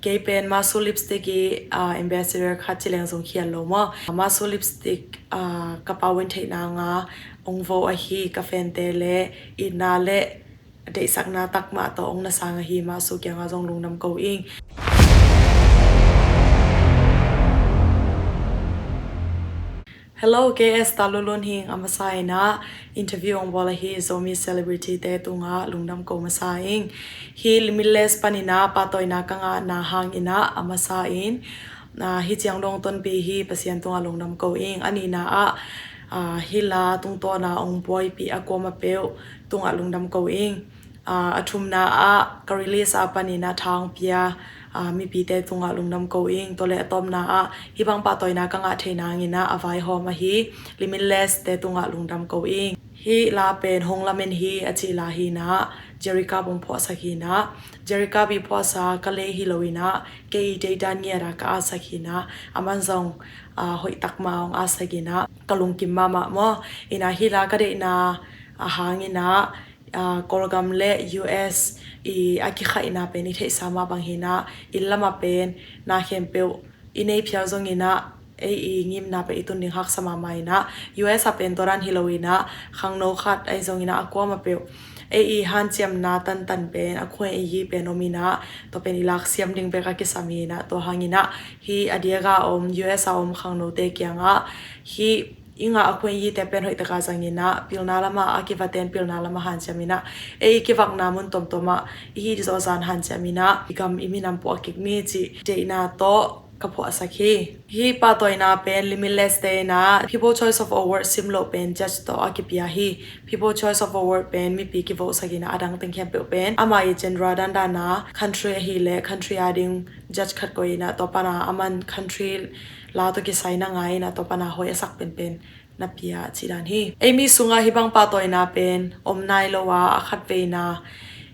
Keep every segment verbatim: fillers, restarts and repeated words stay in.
Kei pen Masu Lipstick i, ah, ambassador khat ci leng zong khial lo maw. Masu Lipstick, ah, ka pau in theih nanga ong vo ahi ka fante le itna le deihsakna tak mah tawh ong na sang ahi Masu kianga zong lungdam ko ing. Hello, K S Talulun hing. A masa inah interview ong bawl ahi Zomi celebrity te tunga lungdam ko masa ing. Hi Limitless paninah pahtawina ka ngahna hang inah a masa in, ah, hi ciang dong tonpi hi Pasian tunga lungdam ko ing. A nihna ah, ah, hi la tungtawna ong buaipih a kuama peuh tunga lungdam ko ing. Ah, a thumna ah ka release a paninah tha ong pia, ah, mipite tungah lungdam ko ing. Tua le a tawpna ah hi bang pahtawina ka ngah theih nangin ah a vaihawm ahi Limitless te tungah lungdam ko ing. Hi la pen Hong Lamen hi a cih la hinah Jerry Kap ong phuahsak hinah, Jerry Kap i phuahsa ka lei hi lo inah kei i deidan ngiat a ka atsak hinah, a man zong, ah, hoih tak ma ong atsak inah ka lungkim mahmah maw. Inah hi la ka deihna a hang inah, ah, Kawlgam le U S i a kikhaihna pen i theihsa mah bang hinah, inn lamah pen na khempeuh i nei phial zong inah ei i ngimna pen i tun ding haksa mahmah inah, U S a pen tua dan hi lo inah khangno khat ahi zong inah a kuama peuh ei i hanciamna tantan pen a khuai ei i pen om inah tua pen i laksiam ding bek a kisam hi inah, tua hang inah hi a diaga om U S a om khangnote kiangah hi i ngah a khuai i te pen hoih taka zang inah pilna lama a kivaten pilna lama hanciam inah ei i kivakna mun tuamtuamah i hi zawhzan hanciam inah i gam i minam puah kik ni cih deihna tawh ka phuahsak hi. Hi pahtawina pen Limitless te inah People Choice of Award sim loh pen judge tawh a kipia hi. People Choice of Award pen mipi kivohsak inah a dang teng khempeuh pen ama i genre dandana country ahih le country a ding judge khat koih inah tua pana a man country la tawh kisai na ngai inah tua pana hoih a sak penpen na pia cih dan hi. Ei mi sungah hi bang pahtawina pen om nai lo a, a khatveina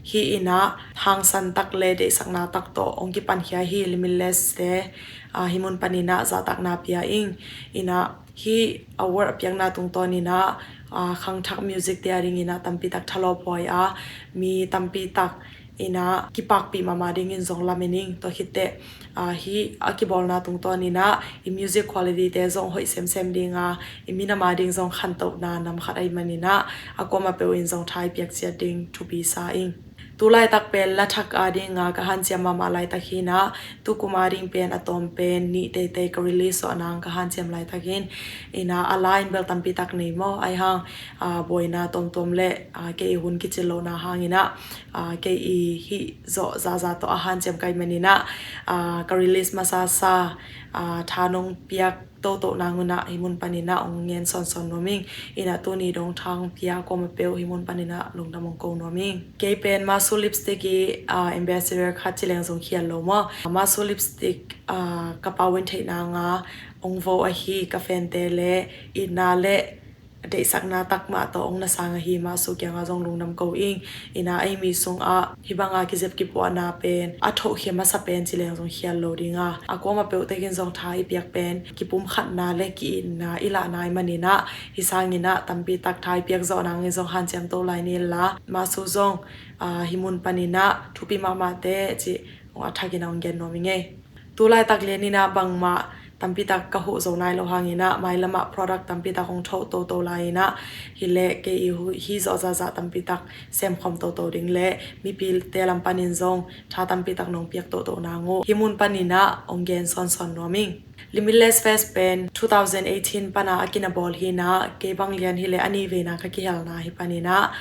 hi inah hangsan tak le deihsakna tak tawh ong kipankhia hi Limitless te, ah, hi mun paninah zahtakna pia ing. Inah hi award a piakna tungtawn inah, ah, khangthak music te a ding inah tampi tak thalawp huai a, mi tampi tak inah kipakpih mahmah dingin zong lamen ing. Tua khitteh, ah, hi a kibawlna tungtawn inah i music quality te zong hoih semsem dinga i minam a ding zong khantohna nam khat ahi man inah a kuama peuh in zong tha i piak ciat ding thupi sa ing. Tu laitak pen la thak a dinga ka hanciam mahmah laitak hinah, tukum a ding pen a tawm pen nih teitei ka release zawh nang ka hanciam laitakin inah a la in bel tampi tak nei maw, ahi hang, ah, buaina tuamtuam le, ah, kei i hun kicil lohna hang inah, ah, kei i hih zawh zaza tawh a hanciam ka hih man inah, ah, ka release masasa, ah, tha nong piak toto nang unah hi mun paninah ong ngen sawnsawn nuam ing. Inah tuni dong tha ong pia kuama peuh hi mun paninah lungdam ong ko nuam ing. Kei pen Masu Lipstick i, ah, ambassador khat ci leng zong khial lo maw. Masu Lipstick, ah, ka pau in theih nanga ong vo ahi ka fante le itna le deihsakna tak mah tawh ong na sang ahi Masu kianga zong lungdam ko ing. Inah ei mi sungah hi banga kizep kipuahna pen a thohkhia masa pen ci leng zong khial lo dinga, a kuama peuh tekin zong tha i piak pen kipumkhatna le ki-itna i lahna ahi man inah, hi sang inah tampi tak tha i piak zawh nangin zong hanciam to lai ni la, Masu zong, ah, hi mun paninah thupi mahmah te cih ong a thakin ong gen nuam ing ei. Tu laitak lian inah bangmah tampi tak ka huh zo nai lo hang inah mailamah product tampi tak ong thoh toto lai inah, hi le kei i hu-, hi zawh zahzah tampi tak semkhawm toto ding le mipite lam panin zong tha tampi tak nong piak toto nang uh hi mun paninah ong gen sawnsawn nuam ing. Limitless Fest pen two thousand eighteen pana a kina bawl hinah, kei bang lian hi le a nih veina ka kihelna hi paninah,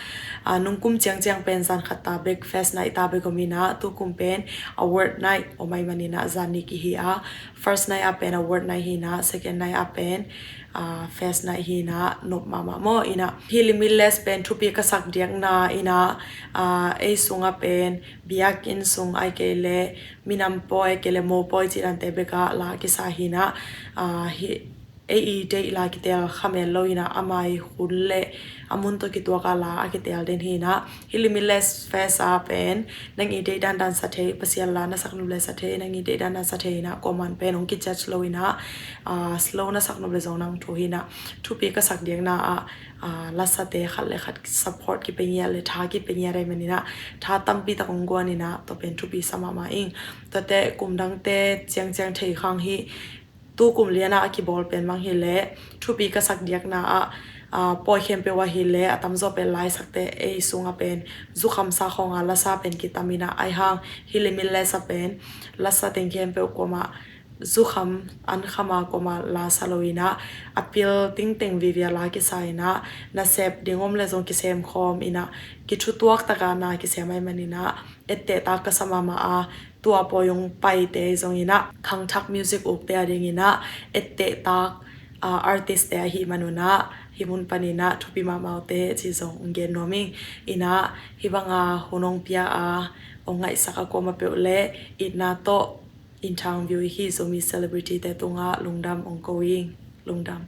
ah, nungkum ciangciang pen zan khat ta bek fest night ta bek om inah, tukum pen award night om ahi man inah zan nih kihi a, first night ah pen award night hinah, second night ah pen, ah, fest night hinah, nop mahmah maw. Inah hi Limitless pen thupi ka sak diakna inah, ah, ei sungah pen biakinn sung ahi kei le minam pawi ahi kei le mo pawi cih dante bekah la kisa hinah, ah, hi ei i deih la kitel kha mel lo inah, ama i hun le a mun tawh kituak a la a kitel den hi inah, hih Limitless Fest a pen nang i deih dandan sa thei, Pasian la na sak nop le sa thei, nang i deih dandan sa thei inah, kuaman pen hong ki-judge lo inah, ah, slow na sak nop le zong nang thu hi inah, thupi ka sak diakna ah, ah, lasate khat le khat support kipia ngiat le tha kipia ngiat ahih man inah, tha tampi tak hong guan inah, tua pen thupi sa mahmah ing. Tuate kum dangte ciangciang thei khang hi, tu kum lianah a kibawl pen mang hi leh, thupi ka sak diakna ah, ah, pawi khempeuh ah hi leh, a tamzaw pen laisakte ei sungah pen zukham sa khawng a lasa pen kitam inah, ahi hang hih Limitless a pen lasa teng khempeuh kuamah zukham an kham a kuamah la sa lo inah, a pil tingteng vivia la kisa inah, nasep ding om le zong kisem khawm inah, kithutuak taka na kisem ahih man inah, etteh tak ka sa mahmah a, tua pawi hong paite zong inah, khangthak music ukte a ding inah, etteh tak, ah, artist te ahih man unah, hih mun pan inah thupi mahmah uh teh ci zong hong gen nuam ing. Inah hih banga hun hong pia a, hong ngaihsak a kuamah peuh le itna tawh interview hi Zomi celebrity te tungah lungdam hong ko ing. Lungdam.